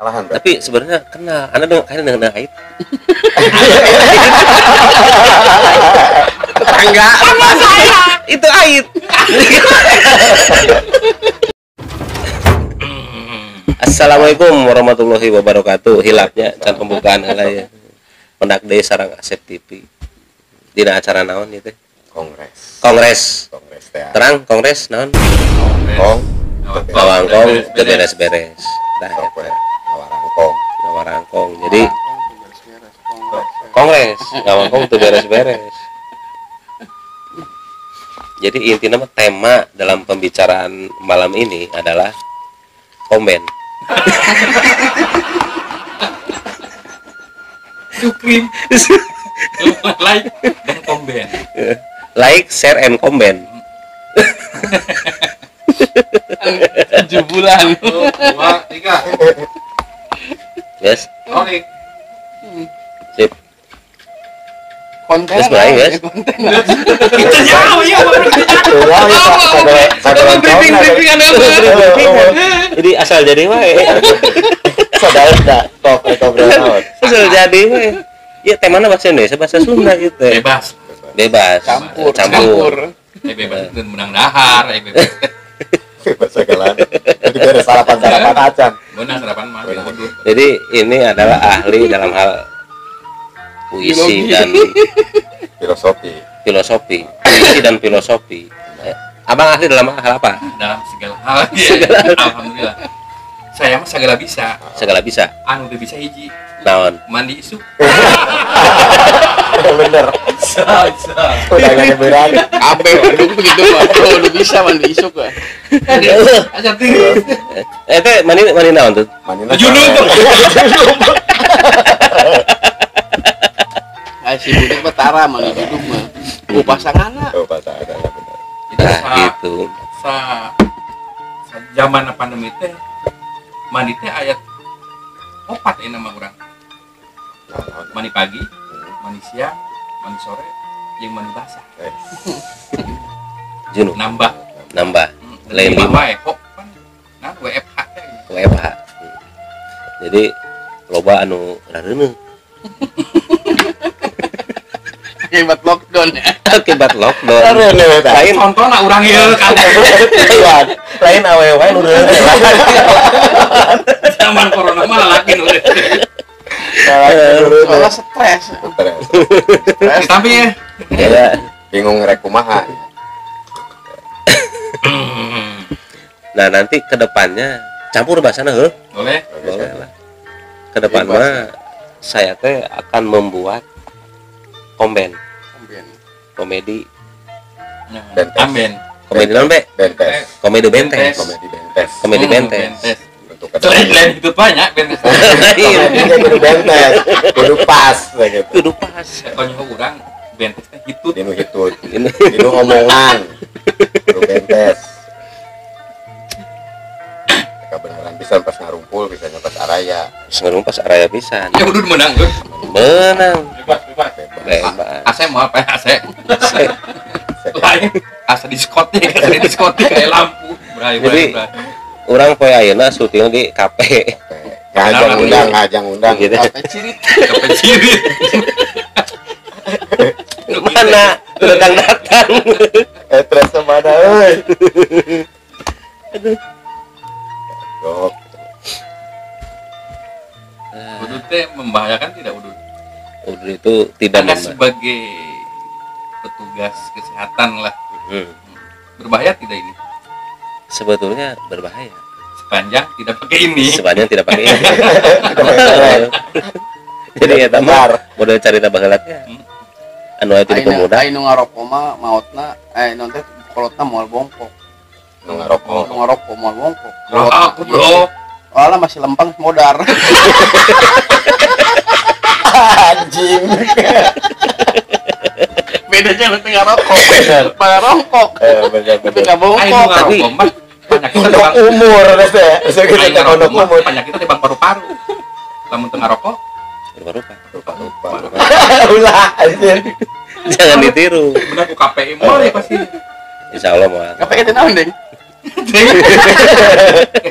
Alahan, tapi sebenarnya kenal. Anda dengan kayaknya dengan Ait. Tetangga sama saya. Itu Ait. Assalamualaikum warahmatullahi wabarakatuh. Hilapnya can pembukaan heula ya. Pendak deui sareng Asep TV. Dina acara naon ieu teh? Kongres. Kongres. Kongres teh. Terang kongres naon? Kong. Ngawangkong teu beres-beres. Tah eta. Ngawarangkong. Ngawarangkong. Jadi kongres ngawangkong teu beres-beres. Jadi intinya mah tema dalam pembicaraan malam ini adalah komen. Subscribe, like dan komen. Like, share and comment. 7 bulan. 2, 3. Yes. Oke. Sip. Konten. Terus mulai, guys. Konten. Itu jauh ya. Briefing ada apa? Jadi asal jadi wae. Sadar dah top atau asal jadi wae. Ya temana bahasa Indonesia, bahasa Sunda gitu. Bebas. Bebas. Campur. Bebas dan menang dahar, bebas. Bebas segala. Jadi beres sarapan-sarapan acan. Benar sarapan mah. Jadi ini adalah ahli dalam hal puisi dan filosofi. Filosofi. Puisi dan filosofi. Abang ahli dalam hal apa? Dalam segala hal. Ya. Alhamdulillah. Saya mah segala bisa. Segala bisa. Anu teu bisa hiji. Naon? Mandi isuk. Bener. Bisa. Udah gak berat. Kabeh waduh begitu mah. Udah bisa mandi isuk ah. Aja tinggi. Teh mandi mandi naon tuh? Mandi junub. Ah si budak mah tara mandi junub mah. Oh pasanganna. Oh pasanganna bener. Nah, gitu. Sa zaman pandemi teh mandi teh ayat 4 ini nama urang. Mandi pagi, mandi siang, mandi sore, yang mandi basah. Junub. Nambah. Lain 5. Kok kan nah WFH teh. WFH. Jadi loba anu rareuneuh. Akibat lockdown ya. Akibat lockdown. Lain contohna urang ieu kan. Lain awewe wae nu reuneuh. Zaman corona mah lalaki nu reuneuh. Soalnya stres. Tapi ya. Ya bingung rek kumaha. Nah, nanti ke depannya campur bahasana heuh. Boleh. Boleh lah. Ke depan mah saya teh akan membuat komben. Komedi. Bentes. Komedi naon, Be? Bentes. Komedi bentes. Komedi bentes. Komedi bentes. Lain itu banyak bentes. Iya, kudu bentes. Kudu pas gitu. Kudu pas. Kalau urang bentes teh hitut. Dinu hitut. Dinu omongan. Kudu bentes. Kebenaran pisan pas ngarumpul, bisanya pas araya. Ngarumpul pas araya pisan. Ya udah menang tuh. Menang. Bebas. Bebas. AC mau apa AC? Lain AC diskotik, AC diskotik kayak lampu. Bray, Jadi orang poe ayeuna syuting di KP. Ngajang undang gitu. KP Cirit. KP Cirit. Mana? Datang. Terus mana euy? Aduh. Udud teh membahayakan tidak udud? Udud itu tidak. Anda sebagai petugas kesehatan lah. Berbahaya tidak ini? Sebetulnya berbahaya. Sepanjang tidak pakai ini. Sepanjang tidak pakai ini. Jadi ya tambah model carita baheula teh. Anu aya ti pemuda. Anu ngarokok mah maotna non teh kolotna moal bongkok. Nu ngarokok. Nu ngarokok moal bongkok. Aku bro. Soalnya masih lempeng modar. Anjing. Bedanya lu teh ngarokok. Ngarokok. Bener. Tapi enggak bongkok. Tapi penyakit umur teh. Umur. Penyakitnya di bang paru-paru. Lamun teu ngarokok, paru-paru. Ulah anjir. Jangan ditiru. Bener ku KPI moal ya pasti. Insyaallah moal. KPI teh naon, Deng?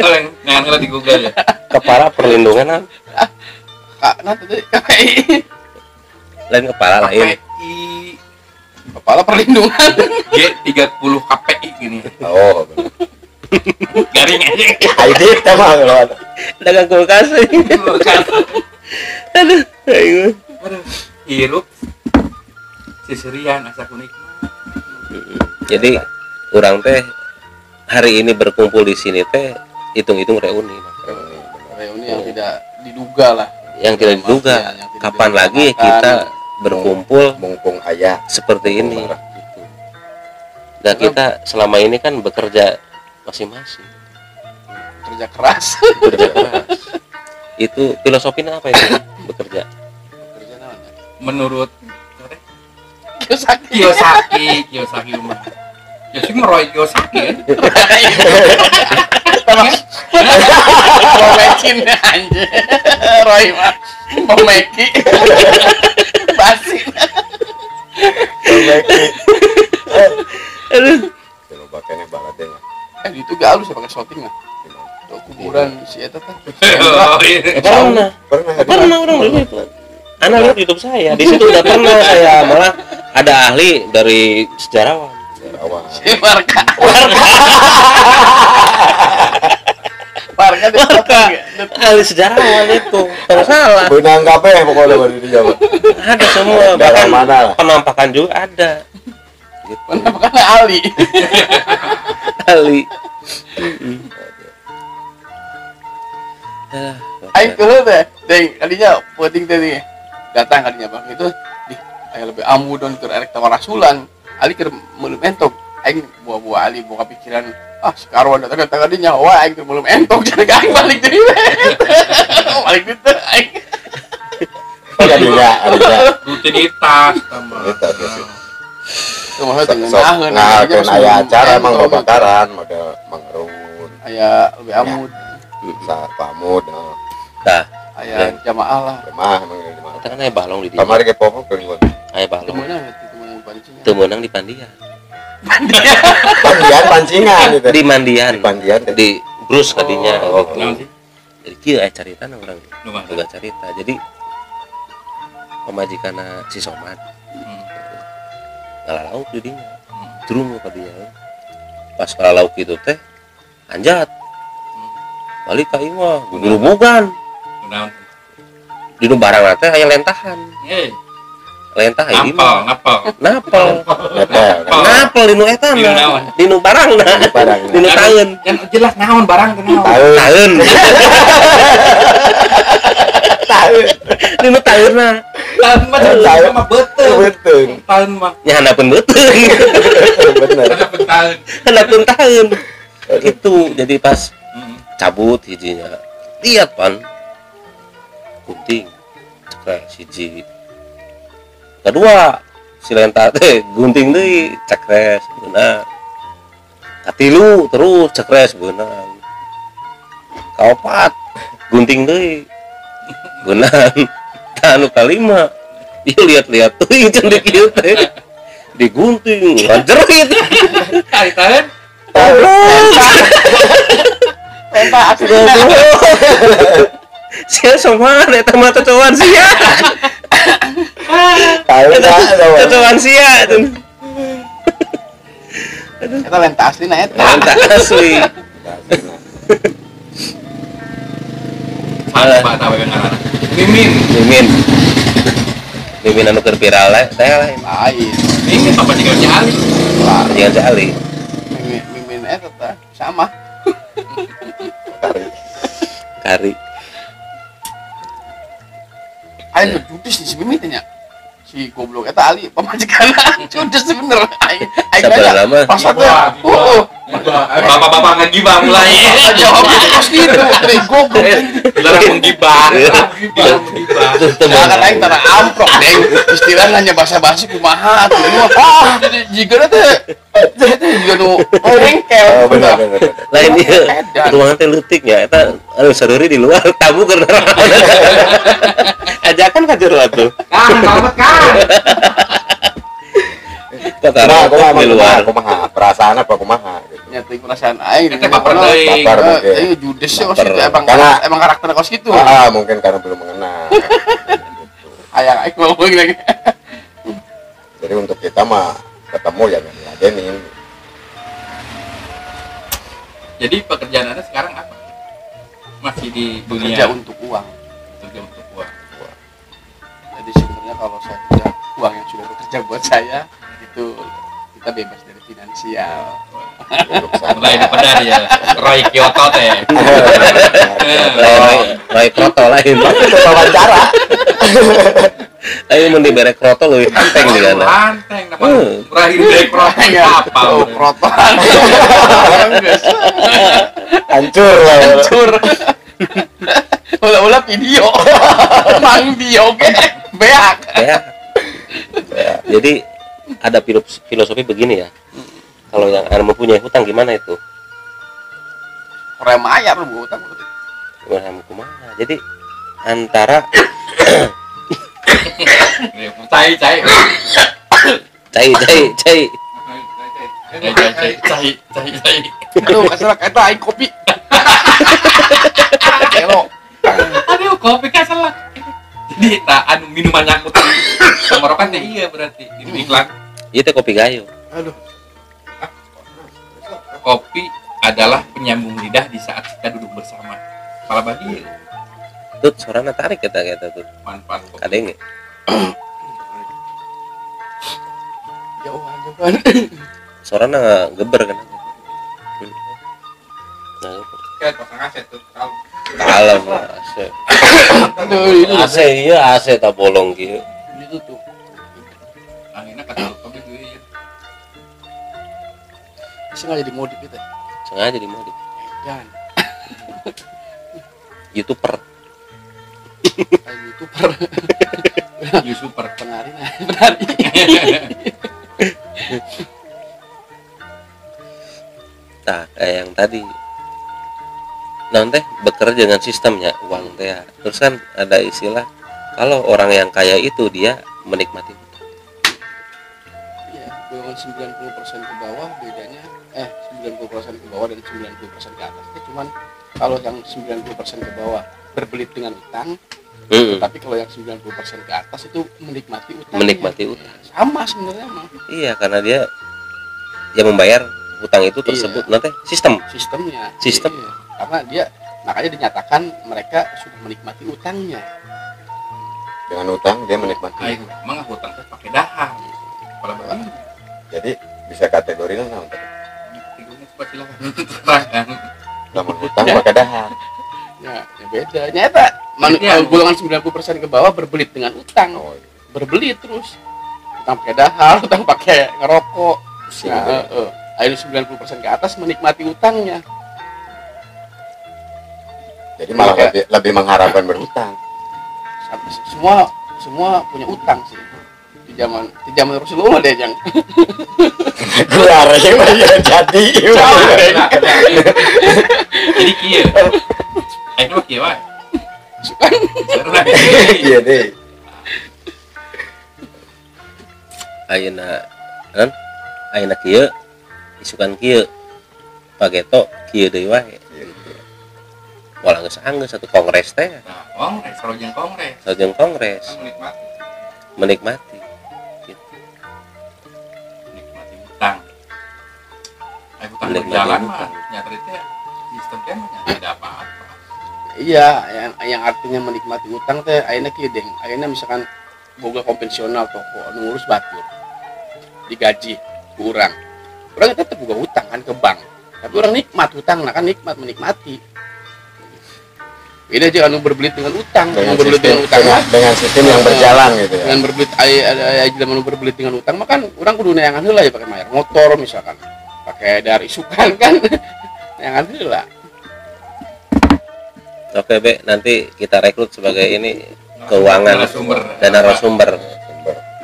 Kalau yang nggak di Google ya. Kepala perlindungan apa? Nah, tadi KPI. Lain kepala lain. KPI. Kepala perlindungan. G30 KPI gini. Oh, benar. Garing aja. ID emang kalau dagang kulkas. Aduh, ayo. Hirup seserian asa kunik. Jadi orang teh hari ini berkumpul di sini teh hitung-hitung reuni. Reuni yang tidak diduga lah. Yang tidak diduga. Yang tidak kapan lagi kita berkumpul mumpung ayah seperti ini. Gitu. Dan kita selama ini kan bekerja masing-masing. Kerja keras. Bekerja keras. Itu filosofinya apa itu? Bekerja. Bekerja namanya. Menurut Kiyosaki. Kiyosaki rumah. Kiyosaki meroy Kiyosaki ya. Pomecin anjir. Roy mah. Pomeki. Basi. Pomeki. Aduh. Coba kene baladenya. Itu gak halus ya pakai shooting lah. Kuburan si eta teh. Pernah orang dulu itu. Ana lihat YouTube saya, di situ udah pernah saya malah ada ahli dari sejarawan. Si Warka. Warka ahli sejarawan itu. Kalau salah. Benang kabeh pokoknya baru di Jawa. Ada semua, bahkan penampakan juga ada. Gitu. Penampakan ahli. Ahli. Aing keuleuh teh, deng kadinya penting teh nih. Datang kadinya bang itu di aya lebih amudon keur erek tawarasulan, ali keur meuleuh entok. Aing buah-buah ali buka pikiran, ah sekarang datang datang kadinya wah aing keur meuleuh entok jadi aing balik deui. Balik deui teh aing. Kadinya ada rutinitas tambah. Kumaha teh ngeunaheun. Nah, aya acara emang babakaran model mangerun. Aya lebih amud. Sa pamud. Tah, aya jamaah lah. Jamaah emang jamaah. Eta kan aya balong di dieu. Kamari ge poho keur. Aya balong. Teu pancingan. Teu meunang di Pandian. Pandian pancingan gitu. Di Mandian. Di Pandian di Brus kadinya oh, gitu. Jadi kieu aya caritana urang. Boga carita. Jadi pamajikanna si Somad. Ngalalauk di dinya. Drung kadinya. Pas ngalalauk kitu teh anjat. Balik ka imah, gugurubugan. Di nu barang teh aya lentahan. Lentah ieu mah. Napel. Napel di nu eta na. Di nu barangna. Di nu taeun. Kan jelas naon barang teh naon. Taeun. Taeun. Di nu taeunna. Taeun mah taeun mah beuteung. Beuteung. Taeun mah. Nya handapeun beuteung. Bener. Handapeun taeun. Handapeun taeun. Gitu. Jadi pas cabut hijinya. Lihat pan. Gunting. Cekrek hiji. Kedua, si lenta teh gunting deui, cekres beunang. Katilu terus cekres beunang. Kaopat gunting deui. Beunang. Tah anu kalima, ieu lihat-lihat teuing cendik ieu teh. Digunting, ngajerit. Kali tahan. Lenta asli. Sia soman eta mah cocoan sia. Cocoan sia. Eta lenta asli na eta. Lenta asli. Salah tahu ngaranna. Mimin. Mimin. Mimin anu keur viral teh lain. Lain. Mimin pamajikan si Ali. Pamajikan si Ali. Mimin Mimin eta teh sama. Kari. Aing judes nih si Mimin teh nya. Si goblok eta Ali pamajikanna judes bener. Aing nanya pas teh. Heeh. Bapak-bapak ngegibah mulai. Jawab kos gitu, teh goblok. Larang menggibah. Menggibah. Jangan aing tara amprok deng. Istilah nanya basa-basi kumaha atuh. Jadi jigana teh jiga nu bengkel. Oh bener bener. Lain ieu ruangan teh leutik nya eta anu saruri di luar tamu keur ajakan ka jero atuh. Kang, selamat Kang. Kumaha kumaha perasaan apa kumaha gitu. Ya Nya teuing perasaan aing. Eta baper deui. Aing judes sih kos itu emang emang karakter kos gitu. Ah, mungkin karena belum mengenal. Hayang aing ngomong lagi. Jadi untuk kita mah ketemu ya ngeladenin. Jadi pekerjaan Anda sekarang apa? Masih di dunia bekerja untuk uang. Bekerja untuk uang. Jadi sebenarnya kalau saya punya uang yang sudah bekerja buat saya, itu kita bebas dari finansial. Mulai dipedar ya, Roy Kyoto teh. Roy Kroto lain. Itu wawancara. Ayo mun dibere kroto leuwih anteng di kana. Anteng, napa? Murah dibere kroto apa? Oh, kroto. Hancur lah. Hancur. Ulah-ulah video. Mang Dio ge beak. Beak. Jadi ada filosofi begini ya. Kalau yang mempunyai hutang gimana itu? Orang mayar lu hutang. Orang kumaha. Jadi antara cai cai cai cai cai cai cai cai cai. Aduh, kaselak eta aing kopi. Gelo. Aduh, kopi kaselak. Jadi tak anu minuman nyangkut tenggorokan teh iya berarti di iklan. Ieu teh kopi gayo. Aduh. Kopi adalah penyambung lidah di saat kita duduk bersama. Kepala bagi. Tut sorana tarik eta eta tuh. Manfaat kopi. Kadenge. Jauh aja kan. Sorana geber kan. Nah, kayak pasang AC tuh. Kalem AC. AC iya AC tak bolong kieu. Itu tuh. Anginna katutup kabeh ieu. Sengaja dimodif itu. Sengaja dimodif. Jangan. YouTuber. YouTuber. YouTuber penari penari. Nah, kayak yang tadi. Nah, teh bekerja dengan sistemnya uang teh. Terus kan ada istilah kalau orang yang kaya itu dia menikmati hutang. Iya, golongan 90% ke bawah bedanya 90% ke bawah dan 90% ke atas. Itu cuman kalau yang 90% ke bawah berbelit dengan utang, tapi kalau yang 90% ke atas itu menikmati utang. Menikmati utang. Sama sebenarnya mah. Iya, karena dia ya membayar hutang itu tersebut. Iya. Nanti sistem. Sistemnya. Sistem. Iya. Karena dia makanya dinyatakan mereka sudah menikmati utangnya. Dengan utang dia menikmati. Ayo, emang hutang teh pakai dahar. Kepala bagi. Jadi bisa kategorinya naon tadi? Kategorinya coba silakan terangkan. Lamun hutang pakai dahar. Ya, ya beda. Nyata golongan 90% ke bawah berbelit dengan utang. Oh, iya. Berbelit terus. Utang pakai dahar, utang pakai ngerokok. Nah, akhirnya 90% ke atas menikmati utangnya. Jadi malah lebih mengharapkan berhutang. Semua punya utang sih. Di zaman Rasulullah deh yang. Keluar aja jadi. Jadi kieu. Aing mah kieu wae. Iya deh. Ayeuna kan ayeuna kieu isukan kieu. Pageto kieu deui wae. Walau geus anggeus satu kongres teh. Nah, kongres, sarojeng kongres. Sarojeng kongres. Menikmati. Menikmati. Gitu. Menikmati hutang. Ayo hutang berjalan mah nyata itu ya sistem teh mah tidak apa-apa. Iya, yang artinya menikmati hutang teh ayeuna kieu deng. Ayeuna misalkan boga konvensional toko anu ngurus batur. Digaji ku urang. Urang tetep boga hutang kan ke bank. Tapi orang nikmat hutang, nah kan nikmat menikmati. Beda aja anu berbelit dengan utang, dengan berbelit sistem, dengan utang dengan sistem yang berjalan gitu ya. Dengan berbelit aya jelema nu berbelit dengan utang mah kan urang kudu neangan heula ya pakai bayar motor misalkan. Pakai dari isukan kan. Neangan heula. Oke, Be, nanti kita rekrut sebagai ini keuangan dan narasumber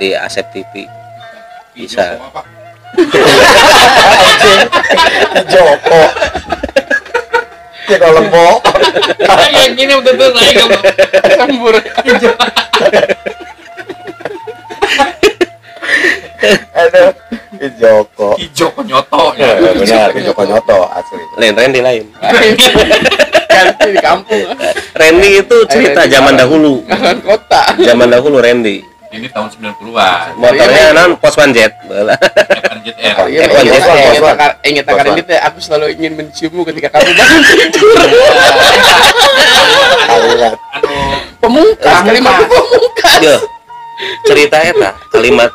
di Asep TV. Bisa. Joko. Ya kalau lembok. Kayak gini betul-betul saya nggak sembur. Aduh, Joko. Ki Joko Nyoto ya. Benar, Ki Joko Nyoto asli. Lain Randy lain. Ganti di kampung. Randy itu cerita zaman dahulu. Kota. Zaman dahulu Randy. Ini tahun 90-an. Motornya non Pos One Jet. F1 Jet R. Ingat Randy teh, aku selalu ingin menciummu ketika kamu bangun tidur. Pemungkas, kalimat pemungkas. Cerita eta kalimat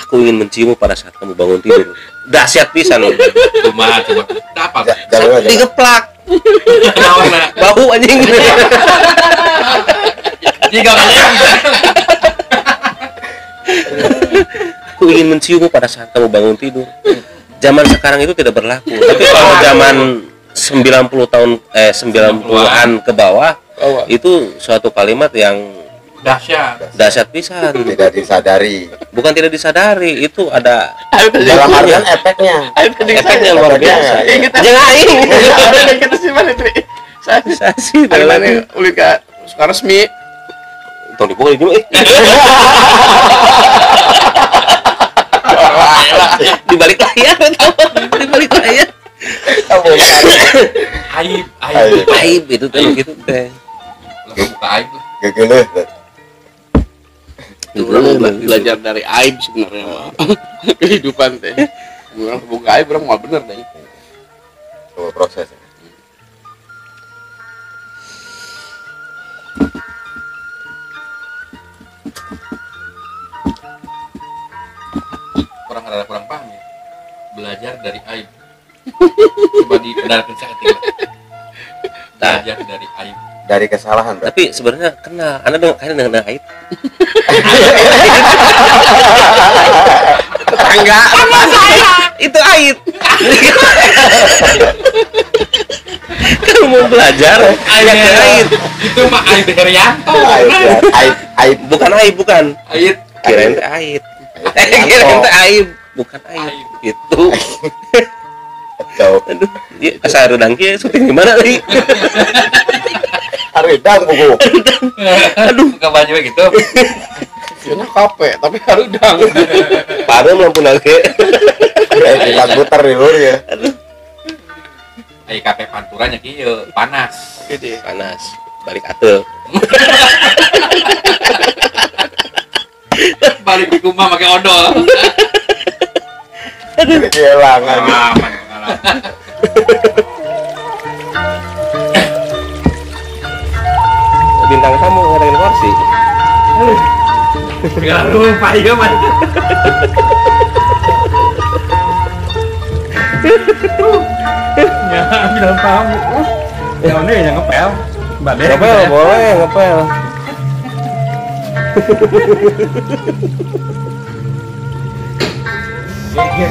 aku ingin menciummu pada saat kamu bangun tidur. Dahsyat pisan. Kumaha coba. Apa? Digeplak. Bau anjing. Jika aku ingin menciummu pada saat kamu bangun tidur. Zaman sekarang itu tidak berlaku. Tapi kalau zaman 90 tahun 90-an ke bawah itu suatu kalimat yang dahsyat. Dahsyat pisan. Tidak disadari. Bukan tidak disadari, itu ada dalam artian efeknya. Efeknya luar biasa. Jangan aing. Kita sih mana itu? Sasi. Mana ulit ka Sukaresmi. Tong dibuka di di balik layar, di balik layar. Aib, aib, aib itu tuh gitu teh. Buka aib. Gegeleh. Belajar dari aib sebenarnya kehidupan teh. Orang buka aib orang mau bener deh. Coba proses. Kurang rada kurang paham ya. Belajar dari aib. Coba dibenarkan saya tidak. Belajar dari aib. Dari kesalahan. Berarti. Tapi sebenarnya kenal. Anda dengan kayaknya dengan aib. Tetangga saya. Itu aib. Kalau mau belajar aib, aib. Itu mah aib Herianto. Aib, aib, bukan aib, bukan. Aib. Kirain teh aib. Kirain teh aib, bukan aib. Itu. Jauh. Aduh, ya asa harudang kieu syuting di mana euy? Harudang buku. Aduh, buka baju gitu. Sieuna kape tapi harudang. Pareum lampuna ge. Bintang puter di luar ya. Aduh. Ai kape panturanya kieu, panas. Panas, balik ateul. Balik di rumah pakai odol. Aduh, hilang pengalaman. Bintang tamu ngadain kursi. Enggak lupa ya, Mas. Ya, bintang tamu. Ya ini yang ngepel. Mbak Dek. Ngepel boleh, ngepel. Oke.